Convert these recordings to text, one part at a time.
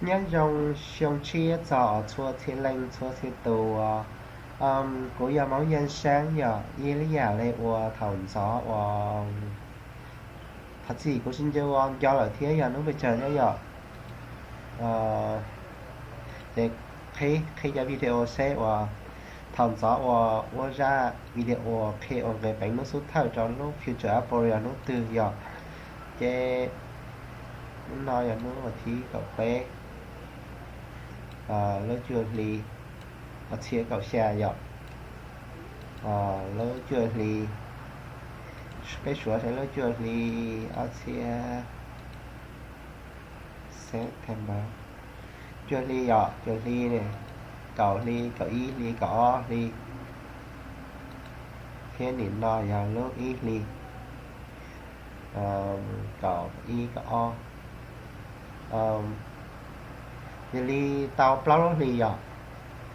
Nyob zoo xyoo tshiab txog txhua txhia leej txhua txhia tus. Kuv yog Hmoob Yaj Saab, yog ib li yam li uas thaum ntxov uas thov txim kuv tsis nco ua nco lawm thiab yog hnub pes tsawg thiab yom. Ces qhib cov video seb uas thaum ntxov uas ua zaj video qhia ua nqe peev lub xub thawj rau lub Future App Pro yog hnub twg yom. Ces hnub no yog hnub vas thib kaum peb lub cuaj hli ob txhiab kaum xya yom. Lub cuaj hli, peb suav saib lub cuaj hli ob txhiab September, cuaj hli yom, cuaj hli, kaum hli, kaum ib hli, kaum ob hli, thiab nim no yog lub ib hli, kaum ib kaum ob, yog li tau plaub lub hli yom.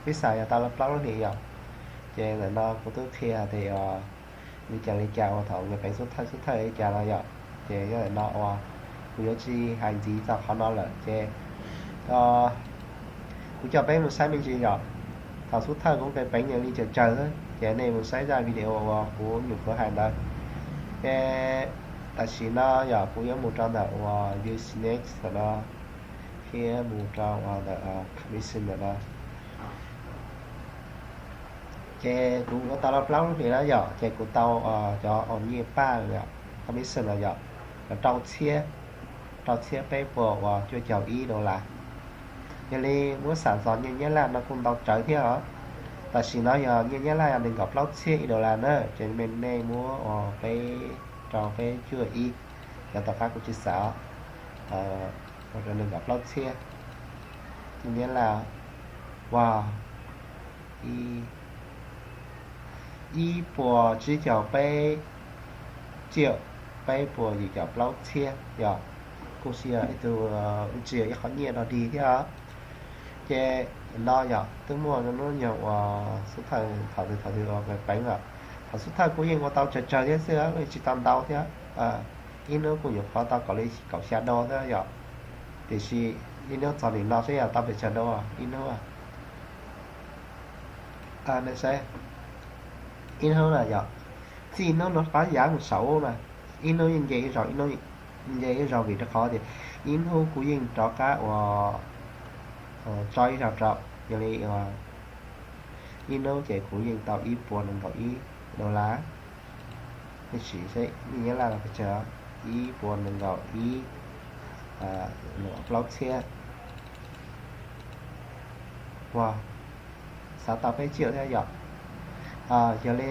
Peb xav yog tau plaub lub hli yom. Ces ntawm no kuv twb qhia tias li cas li cas uas thaum nqe peev xub thawj xub thawj li cas no yom. Ces yog ntawm no uas kuv yuav tsis hais ntxiv txog qhov no lawm ces kuv coj peb mus saib me ntsis yom. Thaum xub thawj kuv nqe peev yog li cas tsawg xwb ces nej mus saib zaj video uas kuv nyuam qhuav hais ntawd. Ces tam sim no yog kuv yuav mus rau ntawm uas Use Next ntawm no thiab mus rau uas ntawm Commission ntawm no. Ces kuv ua tau plaub lub hlis na yom, ces kuv tau cov uas nyiaj paj Commission no yom, rau txhiab, rau txhiab peb puas uas cuaj caum ib dollar. Yog li muab xam txog nyiaj Nyab Laj no kuj ntau tsawv thiab os. Tam sim no yog nyiaj Nyab Laj yog nees nkaum plaub txhiab ib dollar na, ces me nej muab uas peb rau peb cuaj ib, cov tom qab kuv tsis xav, ua rau nees nkaum plaub txhiab nyiaj Nyab Laj, uas ib puas tsib caug peb tsiaj, peb puas yim caum plaub txhiab yom. Kuj tsis yog ib tug, tsis yog ib qhov nyiaj dog dig thiab. Ces no yog twb muaj hnub nyoog uas xub thawj thaum twg thaum twg uas nqe peev lawm. Thaum xub thawj kuv yeej ua tau tsawg tsawg thiab xwb, tsis tau ntau thiab. Ib hnub kuj nyuam qhuav tau kaum li kaum xya do thiab yom. Tiam sis ib hnub txog nim no seb yog tau pes tsawg do ib hnub. Saib, ib hnub na yom, txij hnub no rov qab yav mus saum ub na, ib hnub yeej nce ib zaug, ib hnub nce ib zaug vim rau qhov tias ib hnub kuv yeej rov qab uas tso ib zaug rau, yog li ib hnub ces kuv yeej tau ib puas nees nkaum ib dollar. Nej sim seb nyiaj Nyab Laj los pes tsawg, ib puas nees nkaum ib, plaub txhiab. Uas xav tau peb tsiaj thiab yom. Yog li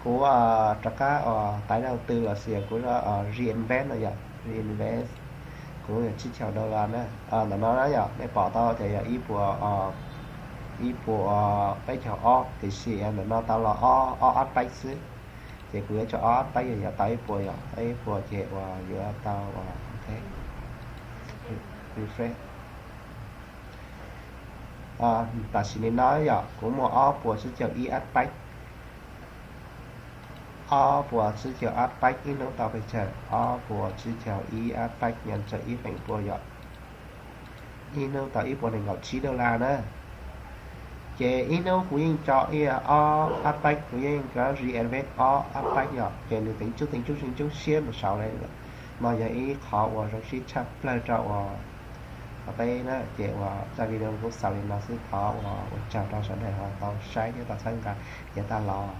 kuv rov qab tái đầu tư los sis kuv reinvest no yom, reinvest kuv yog tsib caug dollar na. Ntawm no na yom, nej pom tau tias yog ib puas, ib puas peb caug ob, tiam sis ntawm no tau los ob ob ab peb xwb. Ces kuv yuav tso ob ab peb, yog yuav tau ib puas yom, ib puas ces uas yuav tau uas refresh. Tam sim li no yom, kuv muaj ob puas tsib caug ib ab peb, ob puas tsib caug ab peb, ib hnub tau pes tsawg, ob puas tsib caug ib ab peb, nyob tsawg ib feem pua yom, ib hnub tau ib puas nees nkaum tsib dollar na. Ces ib hnub kuv yeej tso ib ob ab peb, kuv yeej reinvest ob ab peb yom, ces nws teev cub teev cub teev cub siab mus saud li. No yog ib qhov uas zoo siab tshaj plawg rau uas peb na. Ces uas zaj video kuv xaus li no xwb, thov uas ua tsaug rau sawv daws ho tau saib thiab tau txhawb nqa yav tag los.